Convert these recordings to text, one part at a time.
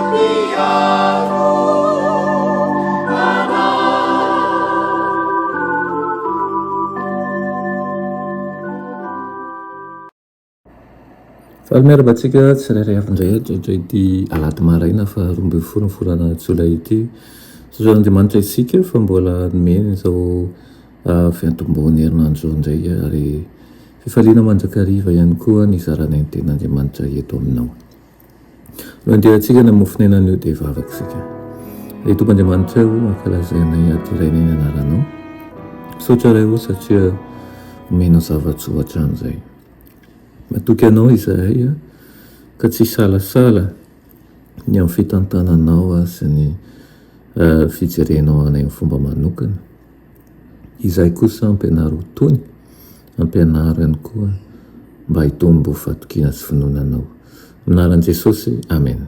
Mpiaro anay. Faly miarahaba antsika tsirairay avy indray hatratra ity alahady maraina faha 12 ny volana jolay ity. Misaotra an'Andriamanitra isika fa mbola nomeny izao fiantombohan'ny herinandro izao indray ary fifaliana mandrakariva ihany koa ny hizaranay ny tenin'Andriamanitra eto aminao. No andehantsika ny mofon'aina anio dia hivavaka isika. Ry Tompo Andriamanitray o, ankalazainay hadirainay ny anaranao. Misaotra Ray o satria omenao zava-tsoa hatrany izay. Matoky anao izahay ka tsy hisalasala ny amin'ny fitantananao sy ny fijerenao anay amin'ny fomba manokana. Izahay kosa ampianaro ho tony, ampianaro ihany koa mba hitombo fatokiana sy finoana Anao. Amin'ny anaran'i Jesosy, Amena.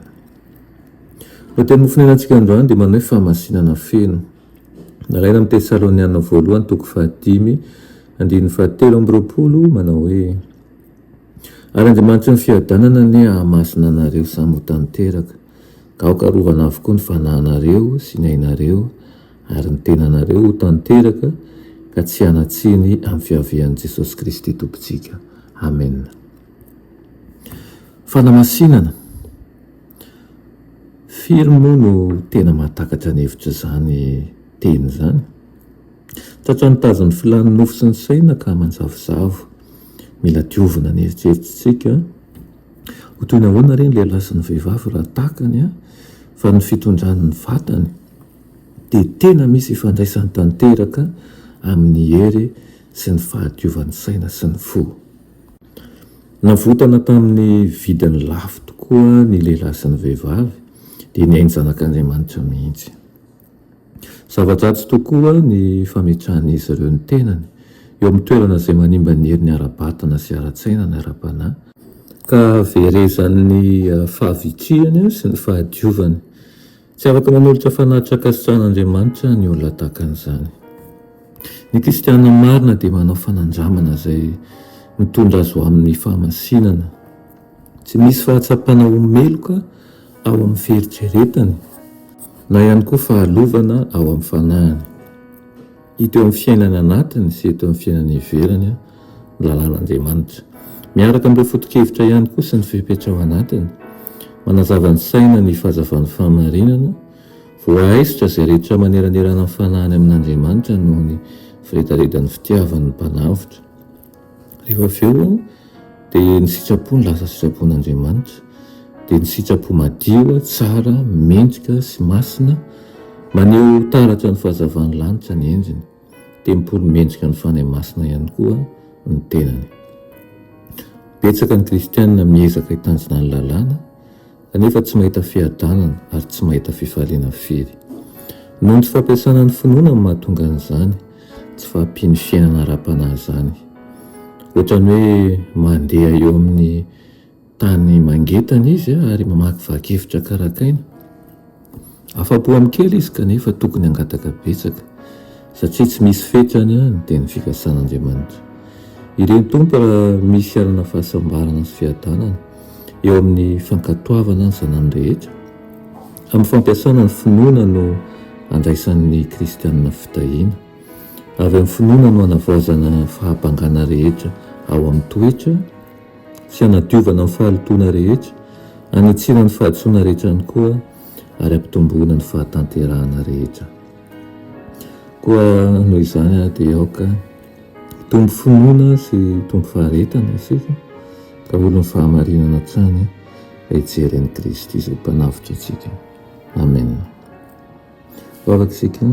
Ny teny nofonenantsika androany dia manao hoe fahamasinana feno. Nalaina amin'ny Tesaloniana voalohany toko fahadimy andininy fahatelo amby 20 manao hoe Ary Andriamanitry ny fiadanana anie hahamasina anareo samy ho tanteraka, ka aoka arovana avokoa ny fanahinareo sy ny ainareo ary ny tenanareo ho tanteraka ka tsy hanan-tsiny amin'ny fiavian'i Jesosy Kristy Tompontsika. Amena. Fanamasinana. Firy moa no tena mahatakatra ny hevitr'izany teny izany? Tratran'ny tazon'ny filan'ny nofo sy ny saina ka manjavozavo. Mila diovina ny eritreritritsika. Ho toy ny ahoana re ny lehilahy sy ny vehivavy raha takany fa ny fitondrany ny vatany dia tena misy ifandraisany tanteraka amin'ny hery sy ny fahadiovan'ny saina sy ny fo. Navotana tamin'ny vidiny lafo tokoa ny lehilahy sy ny vehivavy, dia ny ain'ny Zanak'Andriamanitra mihitsy. Zava-dratsy tokoa ny fametrahan'izy ireo ny tenany eo amin'ny toerana izay manimba ny heriny ara-batana sy ara-tsaina na ara-panahy, ka verezan'ny fahavitrihany sy ny fahadiovany. Tsy afaka manolotra fanatitra ankasitrahan'Andriamanitra ny olona tahaka an'izany. Ny kristiana marina dia manao fanandramana izay mitondra azy ho amin'ny fahamasinana. Tsy misy fahatsapana ho meloka ao amin'ny fieritreretany, na ihany koa fahalovana ao amin'ny fanahiny. Hita eo amin'ny fiainany anatiny sy eto amin'ny fiainany ivelany ny lalàn'Andriamanitra. Miaraka amin'ireo foto-kevitra ihany koa sy ny fepetra ao anatiny. Manazava ny saina ny fahazavan'ny fahamarinana. Voahaisotra izay rehetra maneranerana ny fanahiny amin'Andriamanitra noho ny firedaredan'ny fitiavany ny Mpanavotra. Rehefa avy eo dia ny sitrapony lasa sitrapon'Andriamanitra, dia ny sitrapo madio, tsara, mendrika sy masina, maneho taratra ny fahazavan'ny lanitra ny endriny, tempoly mendrika ny Fanahy Masina ihany koa ny tenany. Betsaka ny kristiana miezaka hitandrina ny lalàna, kanefa tsy mahita fiadanana ary tsy mahita fifaliana firy. Noho ny tsy fampiasana ny finoana no mahatonga an'izany tsy fahampian'ny fiainana ara-panahy izany. Ohatran'ny hoe mandeha eo amin'ny tany mangetana izy ary mamakivaky efitra karakaina. Afa-po amin'ny kely izy kanefa tokony hangataka betsaka satria tsy misy fetrany ny teny fikasan'Andriamanitra. Ireny Tompo raha misy hanana fahasambarana sy fiadanana eo amin'ny fankatoavana ny zanany rehetra. Amin'ny fampiasana ny finoana no andraisan'ny kristianina fitahiana. Avy amin'ny finoana no anavaozana fahabangana rehetra ao amin'ny toetra sy anadiovana ny fahalotoana rehetra, anitsiana ny fahadisoana rehetra ihany koa ary ampitomboana ny fahatanterahana rehetra. Koa noho izany dia aoka hitombo finoana sy hitombo faharetana isika ka olon'ny fahamarinana hatrany hijery an'i Kristy izay Mpanavotra antsika. Amen. Vavaka isika.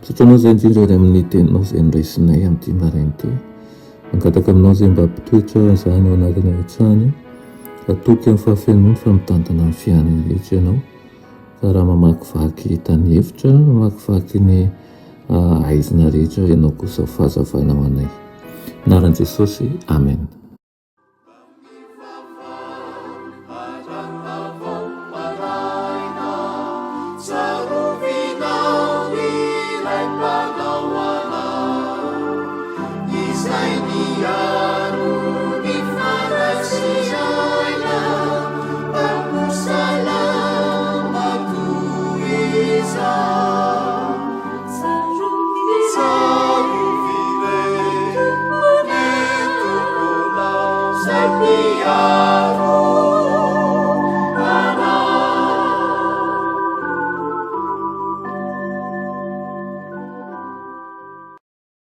Misaotra Anao izay indrindra ary amin'ny teninao izay noraisinay amin'ity maraina ity. Mangataka aminao izay mba hampitoetra izany ao anatinay hatrany. Hatoky amin'ny fahafenoany fa mitantana ny fiainanay rehetra Ianao. Fa raha mamakivaky tany efitra, mamakivaky ny haizina rehetra Ianao kosa ho fahazavana ho anay. Anaran'i Jesosy, Amen. Ka.